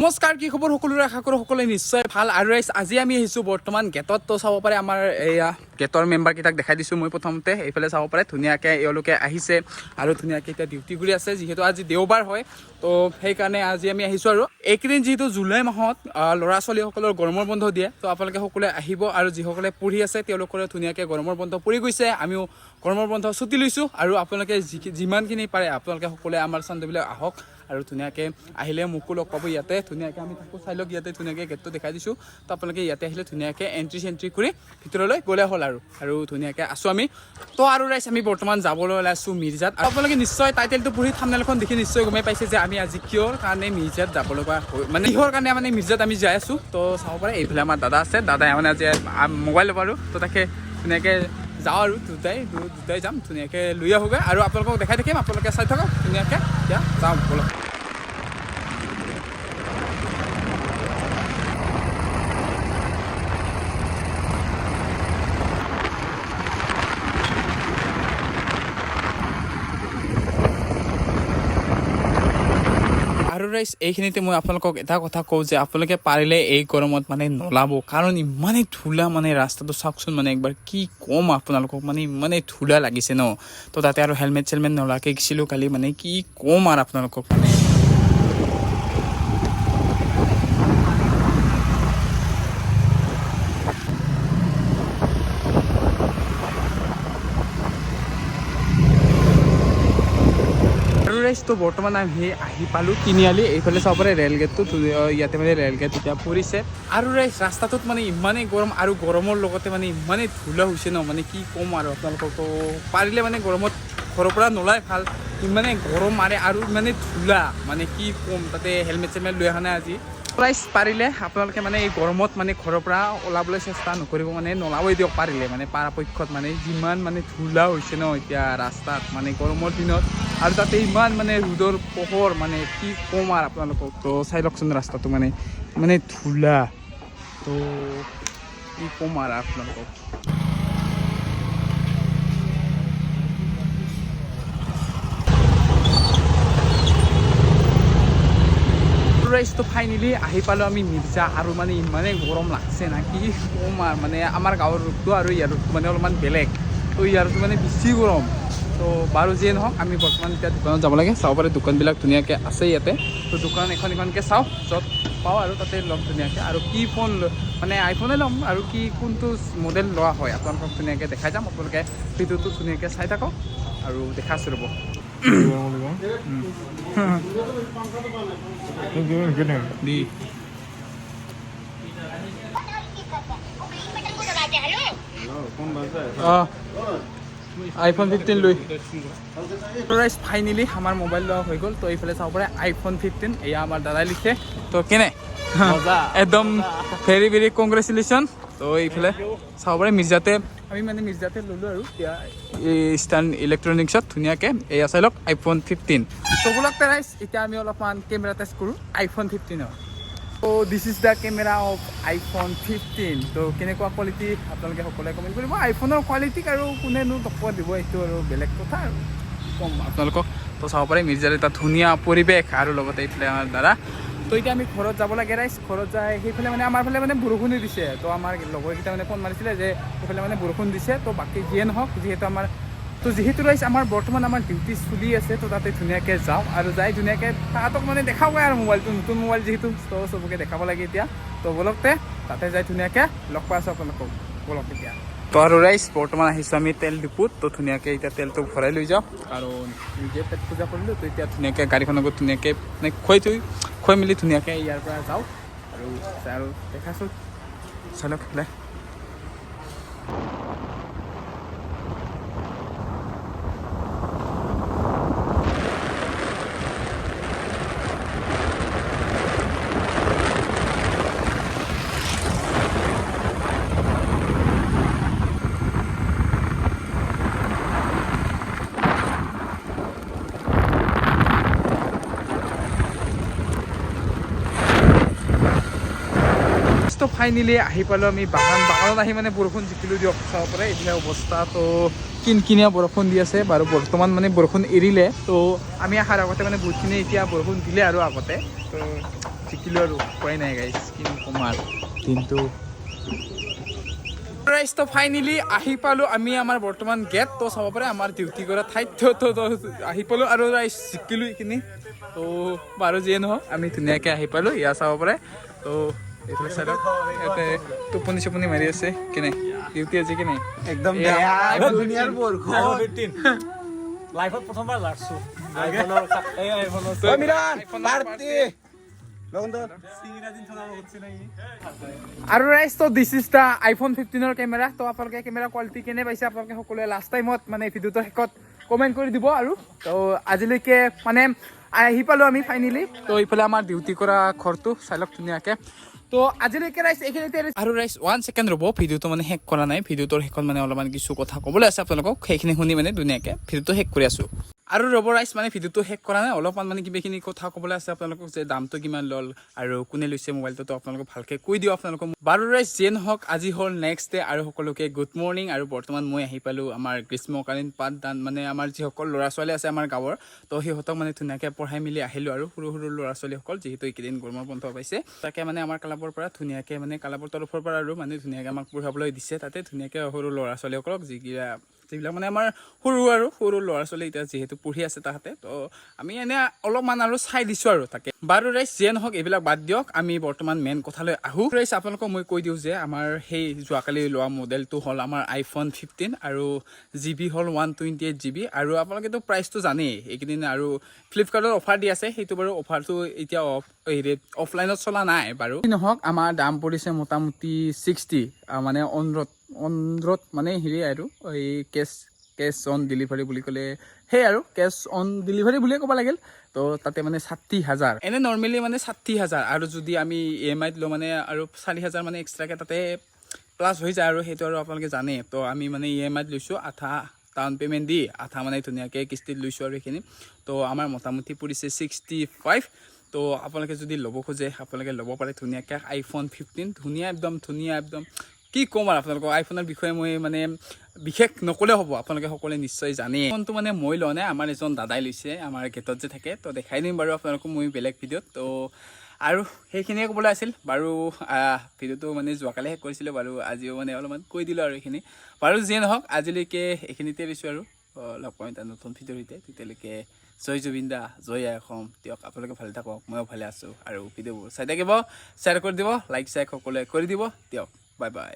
নমস্কাৰ, কি খবৰ সকলোৰে? আশা কৰোঁ সকলোৱে নিশ্চয় ভাল। আৰু ৰাইজ, আজি আমি আহিছোঁ বৰ্তমান গেটত। তো চাব পাৰে, আমাৰ এয়া গেটৰ মেম্বাৰকেইটাক দেখাই দিছোঁ মই প্ৰথমতে। এইফালে চাব পাৰে, ধুনীয়াকৈ এওঁলোকে আহিছে আৰু ধুনীয়াকৈ এতিয়া ডিউটি কৰি আছে। যিহেতু আজি দেওবাৰ হয়, তো সেইকাৰণে আজি আমি আহিছোঁ। আৰু এইকেইদিন যিহেতু জুলাই মাহত ল'ৰা ছোৱালীসকলৰ গৰমৰ বন্ধ দিয়ে, তো আপোনালোকে সকলোৱে আহিব। আৰু যিসকলে পঢ়ি আছে, তেওঁলোকৰে ধুনীয়াকৈ গৰমৰ বন্ধ পৰি গৈছে। আমিও গৰমৰ বন্ধ ছুটি লৈছোঁ। আৰু আপোনালোকে যিমানখিনি পাৰে, আপোনালোকে সকলোৱে আমাৰ চান্দবিলাক আহক আৰু ধুনীয়াকৈ আহিলে মোকো লগ পাব। ইয়াতে ধুনীয়াকৈ আমি থাকোঁ। চাই লওক, ইয়াতে ধুনীয়াকৈ গেটটো দেখাই দিছোঁ। তো আপোনালোকে ইয়াতে আহিলে ধুনীয়াকৈ এণ্ট্ৰি চেণ্ট্ৰি কৰি ভিতৰলৈ গ'লে হ'ল আৰু। আৰু ধুনীয়াকৈ আছোঁ আমি। তো আৰু ৰাইজ, আমি বৰ্তমান যাবলৈ ওলাইছোঁ মিৰ্জাত। আৰু আপোনালোকে নিশ্চয় টাইটেলটো পঢ়ি, থাম্বনেইলখন দেখি নিশ্চয় গমেই পাইছে যে আমি আজি কিহৰ কাৰণে মিৰ্জাত যাব লগা হৈ, মানে কিহৰ কাৰণে মানে মিৰ্জাত আমি যাই আছোঁ। তো চাব পাৰে, এইফালে আমাৰ দাদা আছে। দাদাই মানে আজি মোবাইল ল'ব আৰু। তো তাকে ধুনীয়াকৈ যাওঁ আৰু দুটাই যাম, ধুনীয়াকৈ লৈ আহোঁগৈ আৰু আপোনালোকক দেখাই থাকিম। আপোনালোকে চাই থাকক ধুনীয়াকৈ। এতিয়া যাওঁ ব'লক। আৰু ৰাইজ, এইখিনিতে মই আপোনালোকক এটা কথা কওঁ যে আপোনালোকে পাৰিলে এই গৰমত মানে নোলাব, কাৰণ ইমানেই ধূলা। মানে ৰাস্তাটো চাওকচোন, মানে একবাৰ কি ক'ম আপোনালোকক, মানে ইমানেই ধূলা লাগিছে ন। তো তাতে আৰু হেলমেট চেলমেট নোলোৱাকৈ গৈছিলোঁ কালি, মানে কি ক'ম আৰু আপোনালোকক মানে। আৰু ৰাইজ, তো বৰ্তমান আমি আহি পালোঁ তিনিআলি। এইফালে চাব পাৰে ৰেল গেটটো, ইয়াতে মানে ৰেল গেট এতিয়া পৰিছে। আৰু ৰাইজ, ৰাস্তাটোত মানে ইমানেই গৰম আৰু গৰমৰ লগতে মানে ইমানেই ধূলা হৈছে ন, মানে কি ক'ম আৰু আপোনালোকক। তো পাৰিলে মানে গৰমত ঘৰৰ পৰা নোলাই ভাল। ইমানেই গৰম মাৰে আৰু ইমানেই ধূলা, মানে কি ক'ম। তাতে হেলমেট চেলমেট লৈ অহা নাই আজি। ৰাইজ, পাৰিলে আপোনালোকে মানে এই গৰমত মানে ঘৰৰ পৰা ওলাবলৈ চেষ্টা নকৰিব, মানে নোলাবই দিয়ক পাৰিলে, মানে পৰাপক্ষত। মানে যিমান মানে ধূলা হৈছে ন এতিয়া ৰাস্তাত, মানে গৰমৰ দিনত আৰু তাতে ইমান মানে ৰ'দৰ পোহৰ, মানে কি ক'ম আৰু আপোনালোকক। তো চাই লওকচোন ৰাস্তাটো, মানে মানে ধূলা, তো কি ক'ম আৰু আপোনালোকক। ৰাইজটো ফাইনেলি আহি পালোঁ আমি মিৰ্জা। আৰু মানে ইমানেই গৰম লাগছে না, কি ক'ম আৰু। মানে আমাৰ গাঁৱৰ ৰূপটো আৰু ইয়াৰ ৰূপটো মানে অলপমান বেলেগ। তো ইয়াৰটো মানে বেছি গৰম। তো বাৰু যিয়ে নহওক, আমি বৰ্তমান এতিয়া দোকানত যাব লাগে। চাব পাৰে, দোকানবিলাক ধুনীয়াকৈ আছে ইয়াতে। তো দোকান এখন এখনকৈ চাওঁ, য'ত পাওঁ আৰু তাতে ল'ম ধুনীয়াকৈ। আৰু কি ফোন মানে আইফোনে ল'ম আৰু কি কোনটো মডেল লোৱা হয়, আপোনালোকক ধুনীয়াকৈ দেখাই যাম। আপোনালোকে ভিডিঅ'টো ধুনীয়াকৈ চাই থাকক আৰু দেখাইছোঁ, ৰ'ব। দি অঁ, আইফোন 15 লৈ। ৰাইজ, ফাইনেলি আমাৰ মোবাইল লোৱা হৈ গ'ল। তো এইফালে চাব পাৰে, আইফোন 15, এয়া আমাৰ দাদাই লিখে। তো কেনে একদম ভেৰি ভেৰি কংগ্ৰেচুলেশ্যন। তো এইফালে চাব পাৰে, মিৰ্জাতে আমি মানে মিৰ্জাতে ল'লোঁ আৰু এতিয়া এই ইষ্টাৰ্ণ ইলেক্ট্ৰনিক্সত ধুনীয়াকৈ। এয়া চাই লওক, আইফোন 15। তো ব'লক তে ৰাইজ, এতিয়া আমি অলপমান কেমেৰা টেষ্ট কৰোঁ আইফোন 15ৰ। তো this is the camera of iPhone 15। তো কেনেকুৱা কোৱালিটি, আপোনালোকে সকলোৱে কমেণ্ট কৰিব। আইফোনৰ কোৱালিটিক আৰু কোনেনো টক্কৰ দিব, এইটো আৰু বেলেগ কথা আৰু কি ক'ম আপোনালোকক। তো চাব পাৰে, মিৰ্জাৰ এটা ধুনীয়া পৰিৱেশ আৰু লগতে এইফালে আমাৰ দাদা। তো এতিয়া আমি ঘৰত যাব লাগে ৰাইজ। ঘৰত যাই সেইফালে মানে আমাৰ ফালে মানে বৰষুণো দিছে। তো আমাৰ লগৰকেইটা মানে ফোন মাৰিছিলে যে সেইফালে মানে বৰষুণ দিছে। তো বাকী যিয়ে নহওক, যিহেতু আমাৰ তো যিহেতু ৰাইজ, আমাৰ বৰ্তমান আমাৰ ডিউটি চলি আছে, তো তাতে ধুনীয়াকৈ যাওঁ আৰু যাই ধুনীয়াকৈ তাহাঁতক মানে দেখাবগৈ আৰু মোবাইলটো, নতুন মোবাইল যিহেতু, তো চবকে দেখাব লাগে এতিয়া। তো ব'লক তে, তাতে যাই ধুনীয়াকৈ লগ পাই আছোঁ আপোনালোকক। ব'লক এতিয়া। তো আৰু ৰাইজ, বৰ্তমান আহিছোঁ আমি তেল ডিপুত। তো ধুনীয়াকৈ এতিয়া তেলটো ভৰাই লৈ যাওঁ আৰু নিজে পেট পূজা কৰিলোঁ। তো এতিয়া ধুনীয়াকৈ গাড়ীখনকো ধুনীয়াকৈ মানে খুৱাই থৈ, খুৱাই মেলি ধুনীয়াকৈ ইয়াৰ পৰা যাওঁ আৰু আৰু দেখাইছোঁ, চাই লওক সেইফালে। তো ফাইনেলি আহি পালোঁ আমি বাগান। বাগানত আহি মানে বৰষুণ জিকিলোঁ দিয়ক। চাব পাৰে এইফালে অৱস্থা। তো কিনকিনীয়া বৰষুণ দি আছে। বাৰু বৰ্তমান মানে বৰষুণ এৰিলে। তো আমি অহাৰ আগতে মানে বহুতখিনি এতিয়া বৰষুণ দিলে আৰু আগতে। তো জিকিলোঁ আৰু উপায় নাই গাইজ, কিনো ক'ম আৰু দিনটো। ৰাইজ, তো ফাইনেলি আহি পালোঁ আমি আমাৰ বৰ্তমান গেট। তো চাব পাৰে আমাৰ ডিউটি কৰা ঠাইত। তো আহি পালোঁ আৰু ৰাইজ, জিকিলোঁ এইখিনি। তো বাৰু যিয়ে নহওক, আমি ধুনীয়াকৈ আহি পালোঁ। ইয়াত চাব পাৰে। তো এইফালে চাইডত ইয়াতে টোপনি চোপনি মাৰি আছে। কেনে ডিউটি আজি, কেনে? একদম এয়া বেয়া। iPhone দুনিয়াৰ বৰষুণ। লাইফত প্ৰথমবাৰ লাৰছো আইফোনৰ, এই আইফোনৰ। ঐ মিৰাণ, iPhone-ৰ পাৰ্টি লগন। আৰু ৰাইজ, তো this is the iPhone 15ৰ camera. তো আপোনালোকে কেমেৰা কোৱালিটি কেনে পাইছে, আপোনালোকে সকলোৱে লাষ্ট টাইমত মানে ভিডিঅ'টোৰ শেষত কমেণ্ট কৰি দিব। আৰু তো আজিলৈকে মানে আহি পালোঁ আমি ফাইনেলি। তো এইফালে আমাৰ ডিউটি কৰা ঘৰটো চাই লওক ধুনীয়াকৈ। তো আজিলৈকে ৰাইজ এইখিনিতে। আৰু ৰাইজ, ওৱান ছেকেণ্ড ৰ'ব, ভিডিঅ'টো মানে শেষ কৰা নাই। ভিডিঅ'টোৰ শেষত মানে অলপমান কিছু কথা ক'বলৈ আছে আপোনালোকক। সেইখিনি শুনি মানে ধুনীয়াকৈ ভিডিঅ'টো শেষ কৰি আছোঁ। আৰু ৰ'ব ৰাইজ, মানে ভিডিঅ'টো শেষ কৰা নাই, অলপমান মানে কিবাখিনি কথা ক'বলৈ আছে আপোনালোকক যে দামটো কিমান ল'ল আৰু কোনে লৈছে মোবাইলটো। তো আপোনালোকক ভালকৈ কৈ দিওঁ আপোনালোকক। বাৰু ৰাইজ, যিয়ে নহওক, আজি হ'ল নেক্সট ডে আৰু সকলোকে গুড মৰ্ণিং। আৰু বৰ্তমান মই আহি পালোঁ আমাৰ গ্ৰীষ্মকালীন পাঠদান, মানে আমাৰ যিসকল ল'ৰা ছোৱালী আছে আমাৰ গাঁৱৰ, তো সিহঁতক মানে ধুনীয়াকৈ পঢ়াই মেলি আহিলোঁ। আৰু সৰু সৰু ল'ৰা ছোৱালীসকল যিহেতু এইকেইদিন গৰমৰ বন্ধ পাইছে, তাকে মানে আমাৰ ক্লাবৰ পৰা ধুনীয়াকৈ, মানে ক্লাবৰ তৰফৰ পৰা আৰু মানে ধুনীয়াকৈ আমাক পঢ়াবলৈ দিছে। তাতে ধুনীয়াকৈ সৰু ল'ৰা ছোৱালীসকলক, যিবিলাক মানে আমাৰ সৰু আৰু সৰু ল'ৰা ছোৱালী এতিয়া যিহেতু পঢ়ি আছে তাহাঁতে, তো আমি এনে অলপমান আৰু চাই দিছোঁ আৰু তাকে। বাৰু ৰাইজ, যিয়ে নহওক, এইবিলাক বাদ দিয়ক, আমি বৰ্তমান মেইন কথালৈ আহোঁ। ৰাইজ, আপোনালোকক মই কৈ দিওঁ যে আমাৰ সেই যোৱাকালি লোৱা মডেলটো হ'ল আমাৰ আইফোন 15 আৰু জিবি হ'ল 128 GB। আৰু আপোনালোকেতো প্ৰাইচটো জানেই, এইকেইদিন আৰু ফ্লিপকাৰ্টত অফাৰ দি আছে। সেইটো বাৰু অফাৰটো এতিয়া অফ, হেৰি অফলাইনত চলা নাই। বাৰু নহওক, আমাৰ দাম পৰিছে মোটামুটি 60, মানে অন ৰোড মানে হেৰি আৰু এই কেছ অন ডেলিভাৰী বুলি ক'লে সেই আৰু কেছ অন ডেলিভাৰী বুলিয়ে ক'ব লাগিল। তো তাতে মানে 60,000, এনে নৰ্মেলি মানে 60,000। আৰু যদি আমি ইএমআইত লওঁ, মানে আৰু 4,000 মানে এক্সট্ৰাকৈ তাতে প্লাছ হৈ যায় আৰু সেইটো আৰু আপোনালোকে জানে। তো আমি মানে ইএমআইত লৈছোঁ, আধা ডাউন পে'মেণ্ট দি আধা মানে ধুনীয়াকৈ কিস্তিত লৈছোঁ আৰু সেইখিনি। তো আমাৰ মোটামুটি পৰিছে 65। তো আপোনালোকে যদি ল'ব খোজে, আপোনালোকে ল'ব পাৰে ধুনীয়াকৈ আইফোন 15। ধুনীয়া, একদম ধুনীয়া, একদম কি ক'ম আৰু আপোনালোকক আইফোনৰ বিষয়ে মই মানে বিশেষ নক'লেও হ'ব, আপোনালোকে সকলোৱে নিশ্চয় জানেই। ফোনটো মানে মই লোৱা নাই, আমাৰ এজন দাদাই লৈছে, আমাৰ গেটত যে থাকে। তো দেখাই দিম বাৰু আপোনালোকক মই বেলেগ ভিডিঅ'ত। তো আৰু সেইখিনিয়ে ক'বলৈ আছিল। বাৰু ভিডিঅ'টো মানে যোৱাকালি শেষ কৰিছিলোঁ, বাৰু আজিও মানে অলপমান কৈ দিলোঁ আৰু এইখিনি। বাৰু যিয়ে নহওক, আজিলৈকে এইখিনিতে দিছোঁ আৰু লগ পাম এটা নতুন ভিডিঅ'ৰ সৈতে। তেতিয়ালৈকে জয় জুবিন দা, জয় আই অসম। দিয়ক, আপোনালোকে ভালে থাকক, ময়ো ভালে আছোঁ। আৰু ভিডিঅ'বোৰ চাই থাকিব, শ্বেয়াৰ কৰি দিব, লাইক চাইক সকলোৱে কৰি দিব। দিয়ক, বাই বাই।